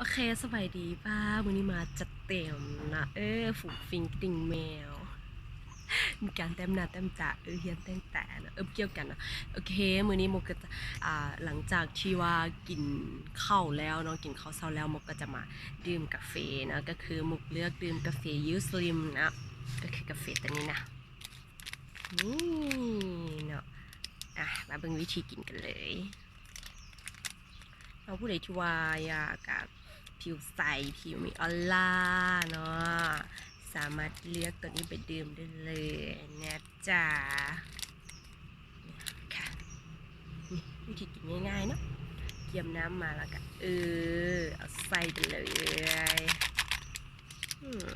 ໂອເຄ ສະບາຍດີປ້າ ມື້ນີ້ມາຈັດເຕັມນະ ເອີ ຟຸງຟິງຕິ່ງແມວ ມີການແຕ້ມໜ້າແຕ້ມຕາ ເອີ ຮຽນແຕ່ງຕາເນາະ ເອີ ບໍ່ກ່ຽວກັນເນາະ. ໂອເຄ ມື້ນີ້ມຸກກໍຈະ ອ່າ ຫຼັງຈາກທີ່ວ່າກິນເຂົ້າແລ້ວເນາະ ກິນເຂົ້າເຊົ້າແລ້ວ ມຸກກໍຈະມາດື່ມກາເຟເນາະ ກໍຄືມຸກເລືອກດື່ມກາເຟຢູສລິມເນາະ ກໍຄືກາເຟຕົວນີ້ນະ ນີ້ເນາະ. ອ່ະ ມາເບິ່ງວິທີກິນກັນເລີຍ. ເນາະ ຜູ້ໃດທີ່ວ່າຢາກ ອ່າ ຜິວໃສ ຜິວມີອອລາເນາະ ສາມາດເລືອກຕົວນີ້ໄປດື່ມໄດ້ເລີຍນະຈ໊ະ ນີ້ຄ່ະ. ນີ້ ວິທີກິນງ່າຍໆເນາະ ກຽມນ້ຳມາແລ້ວກະ ເອີ ເອົາໃສ່ໄປເລີຍ. ອືມ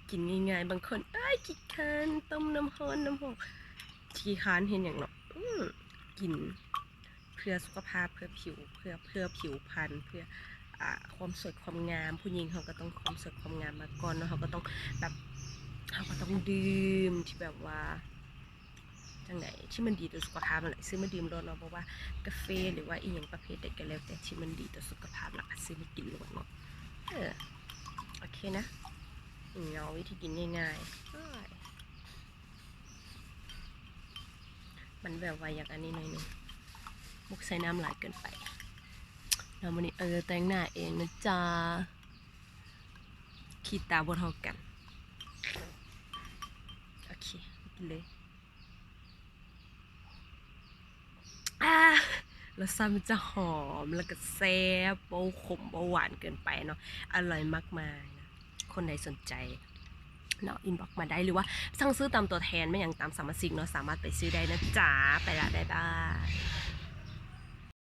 ກິນງ່າຍໆ ບາງຄົນ ເອີຍ ຂີ້ຄ້ານ ຕົ້ມນ້ຳຮ້ອນ ນ້ຳຫອມ ຂີ້ຄ້ານເຮັດຫຍັງເນາະ. ອືມ ກິນເພື່ອສຸຂະພາບ ເພື່ອຜິວ ເພື່ອ ເພື່ອຜິວພັນ ເພື່ອ ອ່າ ຄວາມສວຍຄວາມງາມ. ຜູ້ຍິງເຮົາກໍຕ້ອງຄວາມສວຍຄວາມງາມມາກ່ອນເນາະ ເຮົາກໍຕ້ອງແບບ ເຮົາກໍຕ້ອງດື່ມທີ່ແບບວ່າ ຈັ່ງໃດ ທີ່ມັນດີຕໍ່ສຸຂະພາບນັ້ນແຫຼະ ຊື້ມາດື່ມໂລດເນາະ ບໍ່ວ່າກາເຟ ຫຼືວ່າອີ່ຫຍັງປະເພດໃດກໍແລ້ວແຕ່ ທີ່ມັນດີຕໍ່ສຸຂະພາບ ແລ້ວກໍຊື້ມາກິນໂລດເນາະ. ເອີ ໂອເຄນະ ເນາະ ວິທີກິນງ່າຍໆ ມັນແບບວ່າຢາກອັນນີ້ໜ້ອຍໜຶ່ງ ມຸກໃສ່ນ້ຳຫຼາຍເກີນໄປເນາະ. ມື້ນີ້ ເອີ ແຕ່ງໜ້າເອງນະຈ໊ະ ຂີ້ຕາບໍ່ເທົ່າກັນ. ໂອເຄ ກິນເລີຍ. ອາ ລົດຊາດມັນຈະຫອມ ແລ້ວກໍແຊບ ບໍ່ຂົມບໍ່ຫວານເກີນໄປເນາະ ອະລ່ອຍມາກມາຍນະ. ຄົນໃດສົນໃຈເນາະ ອິນບັອກມາໄດ້ ຫຼືວ່າສັ່ງຊື້ຕາມຕົວແທນ ແມ່ນຫຍັງ ຕາມສະມາຊິກເນາະ ສາມາດໄປຊື້ໄດ້ນະຈ໊ະ. ໄປລະ ບາຍບາຍ.